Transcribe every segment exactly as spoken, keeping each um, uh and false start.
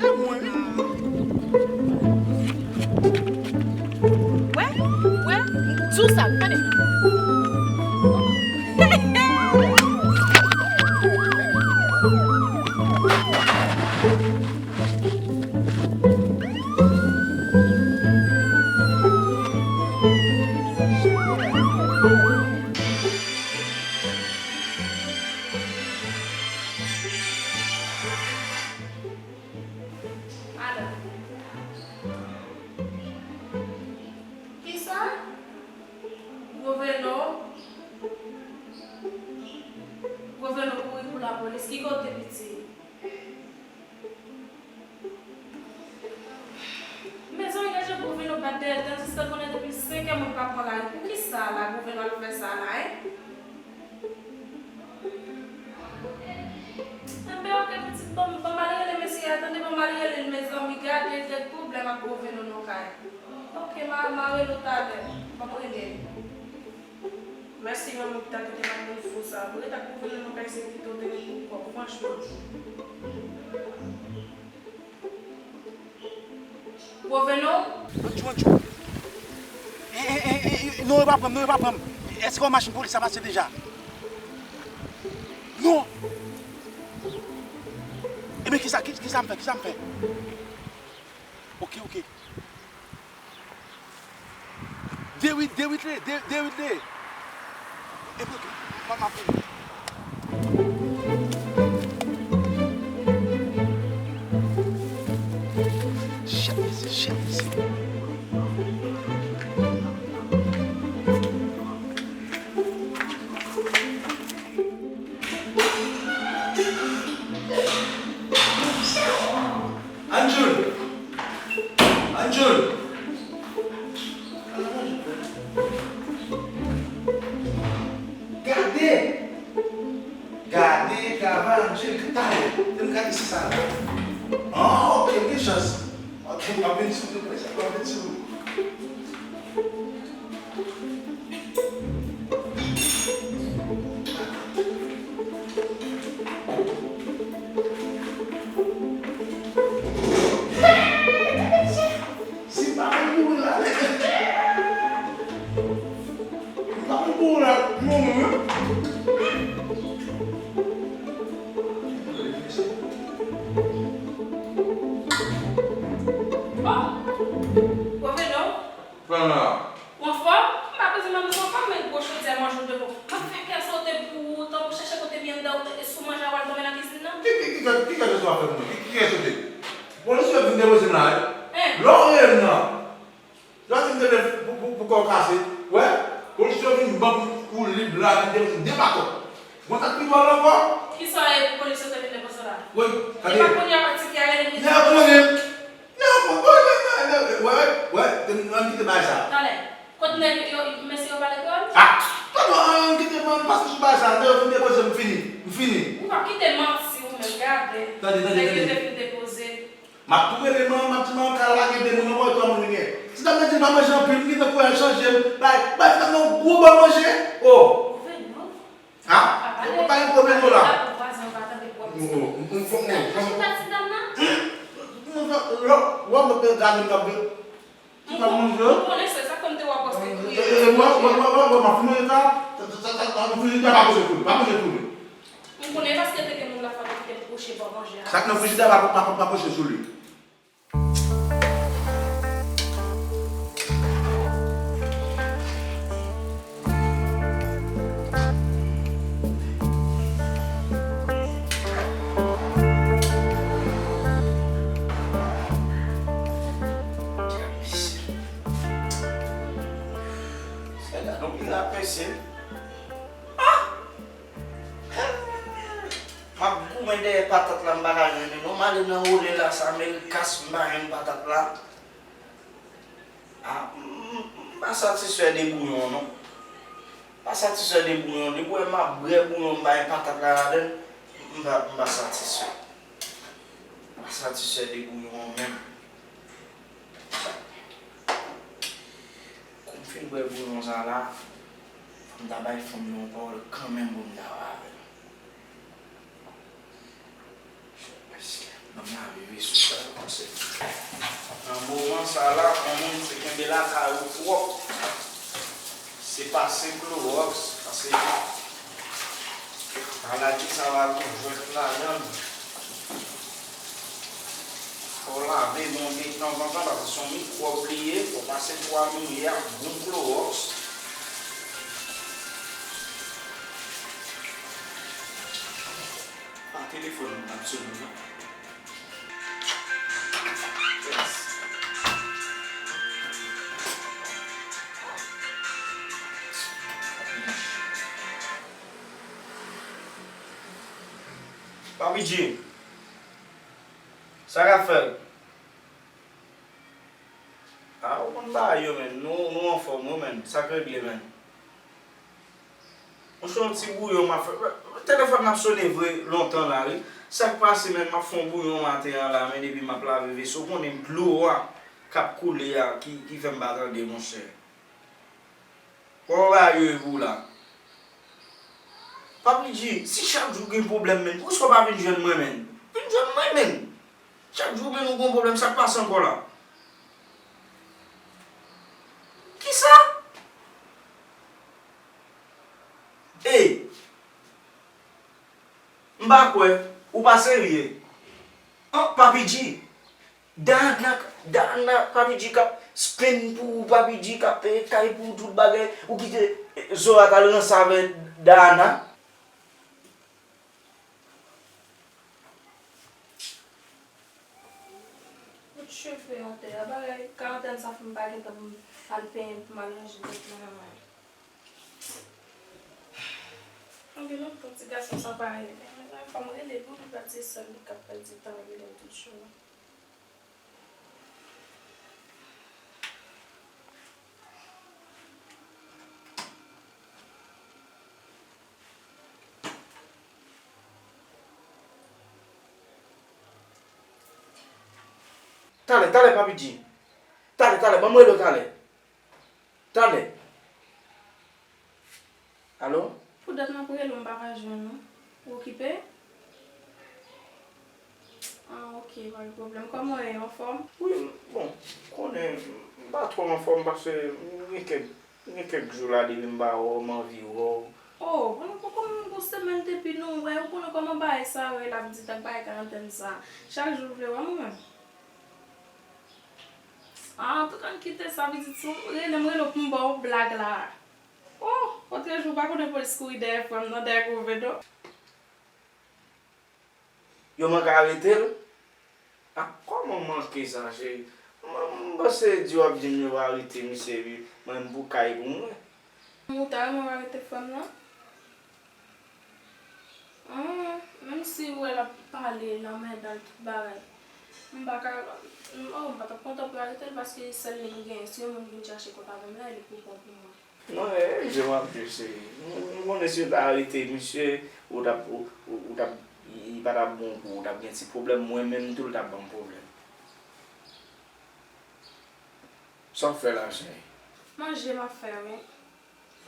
Wè, wè, m di w sa, tande. Alo. Kisa? Gwo velo? Gwo velo kouri pou lapolis. Ki kote, piti? Mezanmi, gade jan gwo velo bat dèyè l, tandiske l konnen depi senkè moun pa pran lari. Poukisa la gwo velo al fè sa la, en? Enben, oke, pitit, ban m, ban m al rele mesye a, tande, ban m al rele l, mezanmi, gade, gen pwoblèm ak gwo velo nan kay. Oke, m a, m a rele w talè, ban m rele l. Mèsi manman ki ta kite m ap konn fou sa. Pou ret ak gwo velo nan kay se kite w te ret pou kò w, franchman. Gwo velo? Andjou, Andjou. E, e, e, e, e, non, yo pa pran m, non, yo pa pran m. Èske yon machin polis ap pase deja? Non. Ebyen, kisa, ki, kisa m fè, kisa m fè? Oke, oke. Dewit, Dewit le, De-, Dewit le. Epi, oke, m ap, m ap vini. Shit, mesye, shit, mesye. Anjul! Anjul! Gade! Gade travay Anjul ki talè. Te m gade se sa la. Ah, ok, gen chans. Ok, m ap vin sou li, m ap vin sou li. Si pa konn mouri la, nèg. Si pa konn mouri la, mouri, wi. Oh! Gwo velo? Pran la. Ou anfòm? M pa bezwen mande si w anfòm, men gwo chodyè manje w devan. M ap fè kè sote pou ou, tankou chèche kote byen m dan, e sou manje a w al tonbe nan kizin nan. Ki, ki, ki, ki kè sote w ap fè pou mwen? Ki, ki kè sote? Polis yo vin depoze m la, wi. Lè w rele m nan, lè w vin depoze pou, pou, pou kò w kase, wè, polis yo vin ban m ou lib la, vin depoze m de baton. Mwen sa k pi dwòl ankò. Kisa w ye pou polis yo te vin depoze w la? Wi, gade. E pa kounye a pati ki a rele m. Lè w konnen. Non, bon, bon, non, non, non, wè, wè, wè, te, ann kite bagay sa. Talè, kot nèg yo, mesye yo pale kreyòl? Ah, non, non, ann kite, ann pase sou bagay sa. Lè yo fin depoze, m fini, m fini. Ou p ap kite manti ou menm, gade. Tande, tande, tande. Nèg yo te fin depoze. M ap tou rele manman, m ap di manman, kay la pa gen de moun, non, twa moun li gen. Si ta mwen di l pa manje anpil, m gentan kouri al chanje m. Bay, bay, fè nan yon gwo bò manje. Oh. Gouvènman. Ha? Pa gen pwoblèm non la. M konnen se sa kòm te wè pòs te kriye. M konnen paske te gen moun la fè ki te pwoche bò manje a. Sa k nan frijidè pa, pa, pa, pa pwoche sou li. Gad on pil ap pese. M ap goumen dèyè patat la, m pa ka jwenn li non. M ale nan wole la, sa Amerikas, m pa jwenn patat la. Ah, m, m, m pa satisfè de bouyon non. M pa satisfè de bouyon. Depi w wè m ap bwè bouyon, m pa jwenn patat la ladann, m pa, m pa satisfè. M pa satisfè de bouyon an menm. Kou m fin bwè bouyon sa la, fò m ta bay fanm nan yon pawòl kanmenm pou m ta pale avè l. Nan moman sa la, yon moun se kenbe lakay ou pwòp, se pase klowòks, pase maladi sa va gen jwèt ladan l. Fò w lave men w detanzantan, paske se yon mikwòb li ye, fò w pase twa minit ak bon klowòks. Pa telefòn m ap sone non. Papi G, sa k ap fèt? A, ou konn bagay yo, menn. Nou, nou anfòm, wi, menn. Sa k regle, menn? Monchè, yon ti bouyon m ap fè. Telefòn nan ap sone vre lontan la, wi. Sa k pase, menn? M ap fè yon bouyon maten an la, menn, epi m ap lave veso. Ou konnen dlo a k ap koule a ki, ki fè m pa tande, monchè. Kòman bagay yo ye pou w la? Papi G, si chak jou gen pwoblèm, menn, poukisa w pa vin jwenn mwen, menn? Vin jwenn mwen, menn! Chak jou, menn, ou gen pwoblèm, sa k pase ankò la? Kisa? Ey! M pa kwè, ou pa serye. An, Papi G. Dana, Dana, Papi G k ap spend pou ou, Papi G k ap peye kay pou ou, tout bagay. Ou kite, eh, Zoya t al ranse avè Dana. Tout cheve atè a, bagay karantèn sa fè m pa gentan al penyen pou m al ranje tèt mwen nan mwen. Anpil lontan ti gason sa pa rele. Fò m rele pou li, pa di se sèl li k ap pèdi tan rele m tout jou. Talè, talè, Papi G. Talè, talè, ban m rele w talè. Talè. Alo? Pou dat m ap rele w, m pa ka jwenn ou. Ou okipe? Ah, ok, pa gen pwoblèm. Kòman w ye, anfòm? Wi, bon, konnen, m pa twò anfòm paske m gen kèk, m gen kèk jou la depi m pa wè w, m anvi wè w. Oh, konnen poko menm gon semèn depi nou wè, ou konnen kòman bagay sa yo ye, l ap di tak bagay karantèn sa. Chak jou w vle wè m ou menm? Ah, antouka, n kite sa, pitit, si w rele m, rele w pou m ba w blag la. Oh, otrejou, w pa konnen polis kouri dèyè frè m nan, dèyè Gouveno. Yo manke arete l? Ah, kòman manke sa, cheri? Mwen, m panse di w ap di m yo arete misye, epi mwen, m pou kay pou mwen. Ou ta renmen w arete frè m nan? Hum, menm si w wè l ap pale nan men dan l tout bagay. M pa ka, m, oh, m pa t ap kontan pou yo arete l paske sèl li m genyen, si yon moun vin chache kont avè m la, li pou pran pou mwen. Non, e, e, je w ap di, cheri. M, m konnen si yo ta arete misye, ou t ap, ou, ou, ou t ap, li pa t ap bon pou ou, ou t ap gen ti pwoblèm, mwen menm tou, l t ap ban m pwoblèm. Sa w ap fè la, cheri? Manje m ap fè, wi.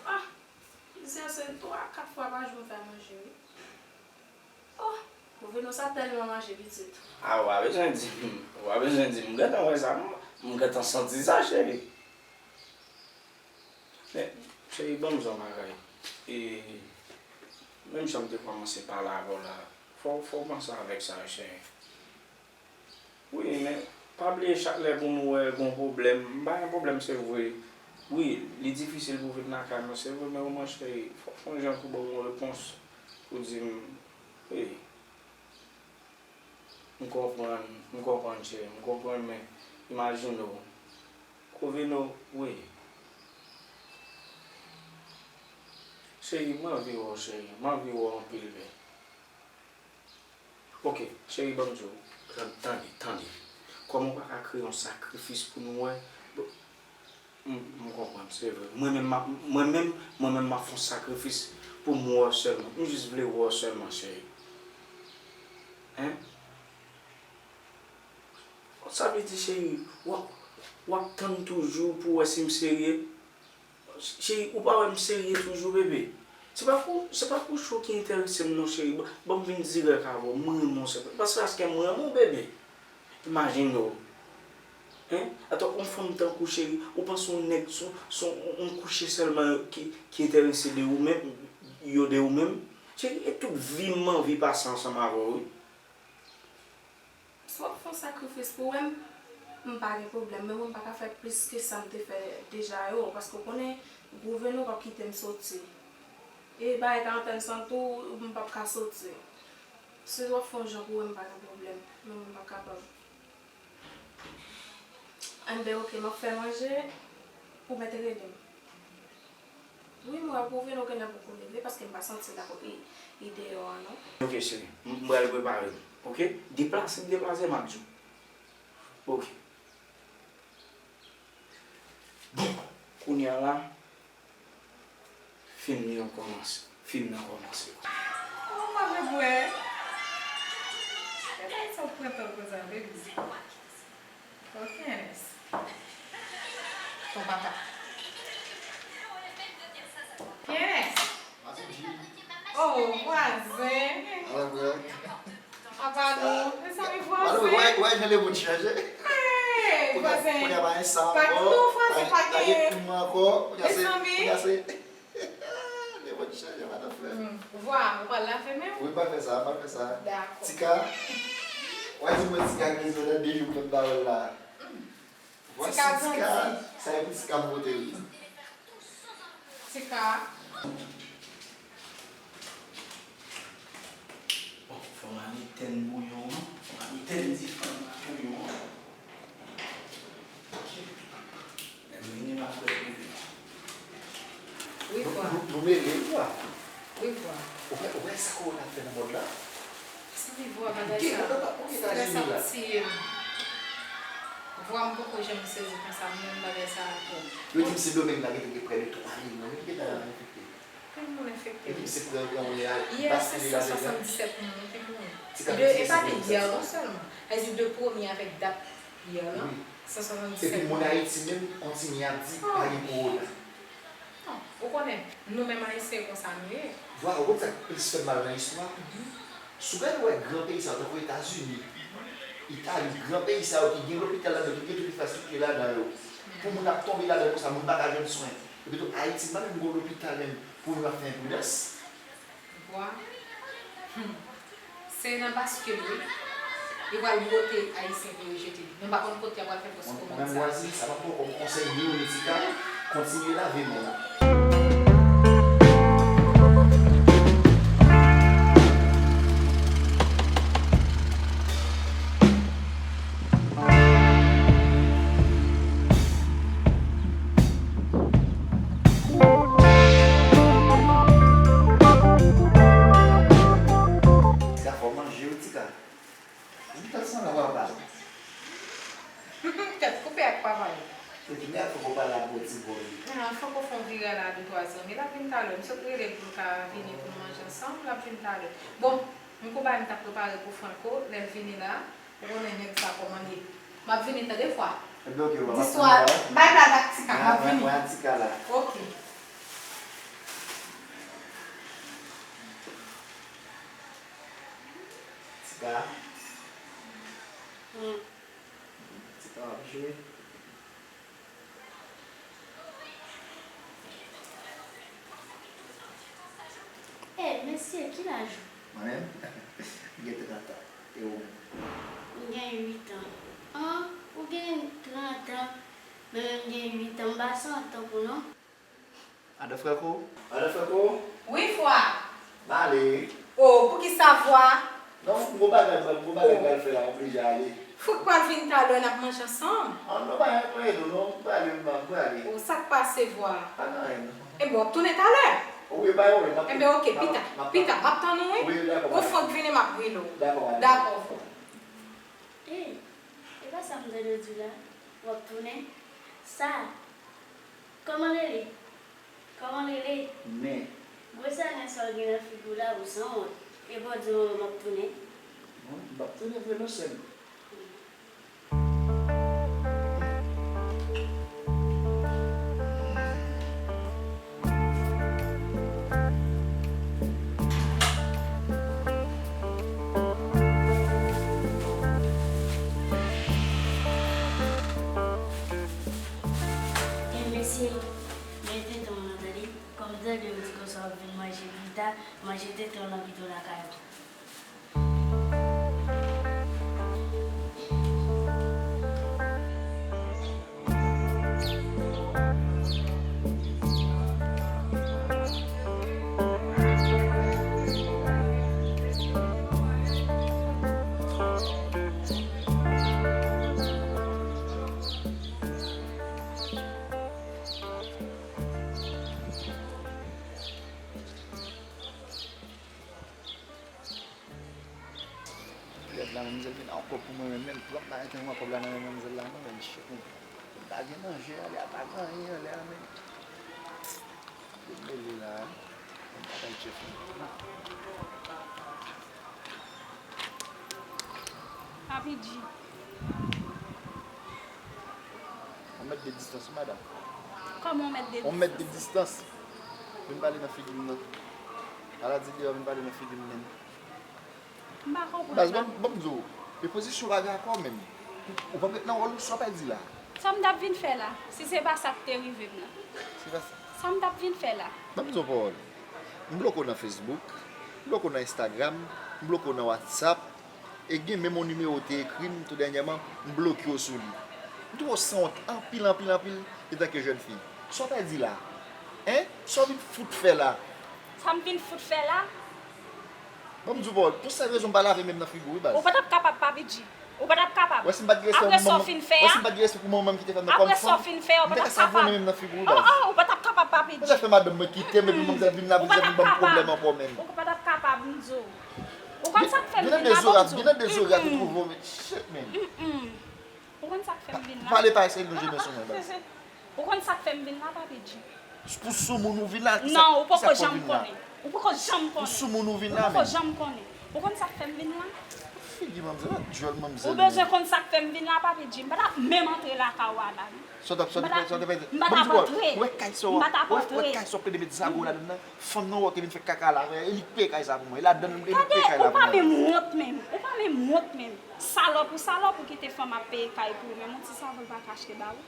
Ah! Plizyè se twa, kat fwa pa jou m fè manje, wi. Oh! Gouveno sa tèlman manje, pitit. Ah, ou pa bezwen di m. Ou pa bezwen di m. M gentan wè sa. M, m gentan santi sa, cheri. Men, cheri, ban m di w yon bagay. E, menm jan m te kòmanse pale avè w la, fò, fò w panse avèk sa, cheri. Wi, men pa bliye chak lè pou nou wè gon pwoblèm, m pa gen pwoblèm, se vre. Wi, li difisil pou vin lakay mwen, se vre, men omwen, cheri, fò, fò w jan pou ban m yon repons pou di m, wi, m konprann, m konprann, cheri, m konprann, men imajine w, Gouveno, wi. Cheri, m anvi wè w, cheri, m anvi wè w anpil, men. Ok, cheri, ban m di w. Tande, tande, tande. Kòman w pa ka kreye yon sakrifis pou nou wè? Bon, m, m konprann, se vre. Mwen menm, m ap, mwen menm, mwen menm, m ap fè yon sakrifis pou m wè w sèlman. M jis vle wè w sèlman, cheri. Hein? Sa vle di, cheri, w ap, w ap tann toujou pou w wè si m serye? Cheri, ou pa wè m serye toujou, bebe? Se pa pou, se pa pou cho ki enterese m non, cheri. Ban, ban m vin dirèk avè w. M renmen w, se pa, paske aske m renmen w, bebe. Imajine w. Hein? Atò, yon fanm tankou w, cheri, ou panse yon nèg, se yon, se yon, yon kouche sèlman ki, ki enterese de ou menm, yo de ou menm? Cheri, e tout vi m, m anvi pase ansanm avè w, wi. Si w ap fè yon sakrifis pou wè m, m pa gen pwoblèm, men mwen m pa ka fè plis ke sa m te fè deja yo, paske w konnen gouvènman p ap kite m soti. E bagay karantèn san tou, m p ap ka soti. Si w ap fè yon jan pou wè m, pa gen pwoblèm, men mwen m p ap kapab. Anben, oke, m ap fè manje, ou mèt rele m. Wi, m wè gouvènman kounye a poko leve, paske m pa santi l la, i, i deyò a, non. Ok, cheri. M, m pral prepare m. Ok? Deplase m deplase, m ap di w. Ok. Bon, kounye a la, fim li an kòmanse. Fim nan kòmanse. Ou pa vle bwè? E bagay sa w pran tan konsa, baby. Ok, Ernest. Ton papa. Pierre. Oh, vwazen. Apa nou? Mezanmi, vwazen. Wè, wè jan lemonn chanje. Hey, vwazen. Kounye a pa gen sa ankò. Pa gen non, vwazen, pa gen. Pa gen pim ankò. Kounye a se, kounye a se lemonn chanje, madanm frè. Vwa, ou pral lave men w? Wi, m pral fè sa, m pral fè sa. Dakò. Tika, wè si mwen Tika gen zòn nan de jou m fè m pa wè l la. Vwasi Tika, sa e pou Tika m pote l. Tika. Bon, fò m ale tèn bouyon an. Fò m ale tèn dife an nan bouyon an. Ok. Lè m vini m ap fè bouyon an. Wi, vwa. Nou, nou, nou mele, vwa. Wi, vwa. Ou wè, ou wè sa kowona ap fè nan mond la? Mezanmi, vwa, bagay sa, strès ap tiye m. Vwa, m poko janm sezi konsa, m renmen bagay sa twòp. Yo di m Sendomeng la gentan gen prè de twa milyon moun ki gentan enfekte. Anpil moun enfekte, wi. Yo di m se prè gran moun yo a baskile ladan. Yè, se san swasanndisèt moun ki mouri. De, e pa de yè non sèlman. Sa vle di de premye avèk dat yè lan, san swasanndisèt moun. Epi moun Ayiti menm kontinye ap di pa gen kowona. Non, ou konnen, nou menm Ayisyen konsa nou ye. Vwa, ou konn sa k plis fè m mal nan istwa? Si w gade, w wè gran peyi sa yo, tankou Etazini, Itali, gran peyi sa yo ki gen lopital ladan, ki gen tout enfrastrikti ladan yo, pou moun ap tonbe ladan konsa, moun pa ka jwenn swen. Epi tou, Ayiti, pa menm gen lopital menm pou nou ap fè enpridans. Vwa. Hmm. Se nan baskil, wi. Yo pral bwote Ayisyen pou yo jete. Nou pa konn kote y ap pral fè fòs komand sa. Mwen menm, vwazen, sa m ap ba w kòm konsèy, ni ou ni Tika, kontinye lave men w. Tika, fò w manje wi, Tika. Ou gentan sanble ak papa l. Tèt koupe ak papa l. Epi, men fòk ou pale ak gwo ti bò yo. Ah, fòk ou fè yon viraj la de twa zanmi. L ap vin talè. M sot rele l pou l ka vini pou n manje ansanm. L ap vin talè. Bon, m gon bagay m t ap prepare pou Franco. Lè l vini la, ou konnen nèg sa kòman l ye. M ap vini tande vwa. Ebyen, ok, ou pa di swa, bay blag ak Tika, m ap vini. Mwen ak Tika la. Ok. Tika. Hmm. Tika, w ap jwe. Ey, mesye, ki laj ou? Mwen menm? M gen trant an. E ou menm? M gen uit an. An, ou gen trant an, men m gen uit an. M pa san tan pou non. Madan Franco? Madan Franco? Wi, vwa. M ale wi. O, poukisa vwa? Non, m gon bagay, m gon bagay m pral fè la, m oblije ale. Frank pral vin talè, n ap manje ansanm. Ah, non, pa gen anyen non, non, m prale, m prale. O, sa k pase vwa? Pa gen anyen non. Ebyen, w ap tounen talè? Wi, pa gen pwoblèm, m ap... Ebyen, oke, pita, pita, m ap tann ou, wi. Wi, dakò, madam. Kon Frank vini, m ap rele w. Dakò, madam. Dakò, vwa. Ey, e pa sa m tande w di la? W ap tounen? Sa? Kòman rele? Kòman rele? Nen. Gwo sa nen sa w gen nan figi w la, ou sanwont. Epi w di w m ap tounen? Non, m p ap tounen vre non, sè m. Manje tenten w nan pito lakay ou. Gad la, manmzèl vin ankò pou mwen menm, menm trant la, entereman kòb la nan men manmzèl la, non, men chèf, men m pa gen manje, ale a pa gen anyen, ale a, men. Yo mele la, men bagay chèf, men. Papi G. On mèt de distans, wi, madanm. Kòman on mèt de distans? On mèt de distans. Vin pale nan figi m nan. Ala di deyò, vin pale nan figi m menm. M pa konprann. Baz, ban m, ban m di w, e pozisyon bagay akò menm. Ou p ap ret nan wòl ou, sa w pral di la? Sa m t ap vin fè la? Si se pa sa k te rive m nan. Se pa sa. Sa m t ap vin fè la? Ban m di w pawòl. M bloke w nan Facebook, m bloke w nan Instagram, m bloke w nan WhatsApp, e gen menm yon nimewo w te ekri m tou dènyèman, m bloke w sou li. M twouve w sanwont anpil, anpil, anpil, etanke jèn fi. Sa w pral di la? Hein? Sa w vin fout fè la? Sa m vin fout fè la? Ban m di w pawòl, pou sèl rezon m pa lave men m nan figi w, wi, baz. Ou pa t ap kapab, Papi G. Ou pa t ap kapab. Wè si m pa t gen respè pou manman m, wè si m pa t gen respè pou manman m ki te fè m nan kòm fanm, m te ka save men m nan figi w, baz. Oh, oh, ou pa t ap kapab, Papi G. Ou te fè madanm mwen kite m, epi manmzèl vin la, vin ban m pwoblèm ankò menm. Ou pa t ap kapab, m di w. Ou konn sa k fè m vin la, ban m di w. Gen nan de zorat, gen nan de zorat ou twouve w, men shit, man. Ou konn sa k fè m vin la? Pale pa eseye lonje men sou mwen, baz. Ou konn sa k fè m vin la, Papi G? Pou soumoun ou vin la, kisa, non, ou poko janm konnen. Ou poko janm konnen. Pou soumoun ou vin la, men. Ou poko janm konnen. Ou konn sa k fè m vin la? Figi manmzèl, djòl manmzèl. Ou bezwen konn sa k fè m vin la, Papi G? M pa t ap menm antre lakay ou a la, non. Sa w t ap, sa w t ap, sa w t ap fè? M pa t ap antre. Ou wè kay sa w, ou wè kay sa w plede met zago ladann nan? Fanm nan wè w te vin fè kaka la, e li k peye kay sa pou mwen. E ladann, e li k peye kay la pou mwen. Ou pa menm wont menm. Ou pa menm wont menm. Salòp ou, salòp ou kite fanm ap peye kay pou ou, menm yon ti savon l pa ka achte ba ou.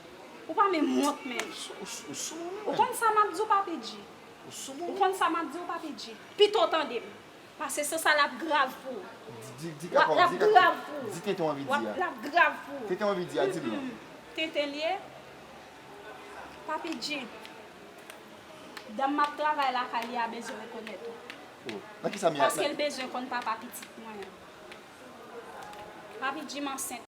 Ou pa menm wont menm. Ou, ou, ou soumoun menm. Ou konn sa m ap di w, Papi G? Ou soumoun. Ou konn sa m ap di w, Papi G? Pito w tande m. Paske sans sa l ap grav pou ou. Di, di, di, l ap grav pou ou. Di tenten w anvi di a. L ap grav pou ou. Tenten w anvi di a, di l non. Tenten l ye. Papi G, dam m ap travay lakay li a bezwen rekonèt ou. Oh, nan kisa m ye? Paske l bezwen konn papa pitit mwen an. Papi G, m ansent.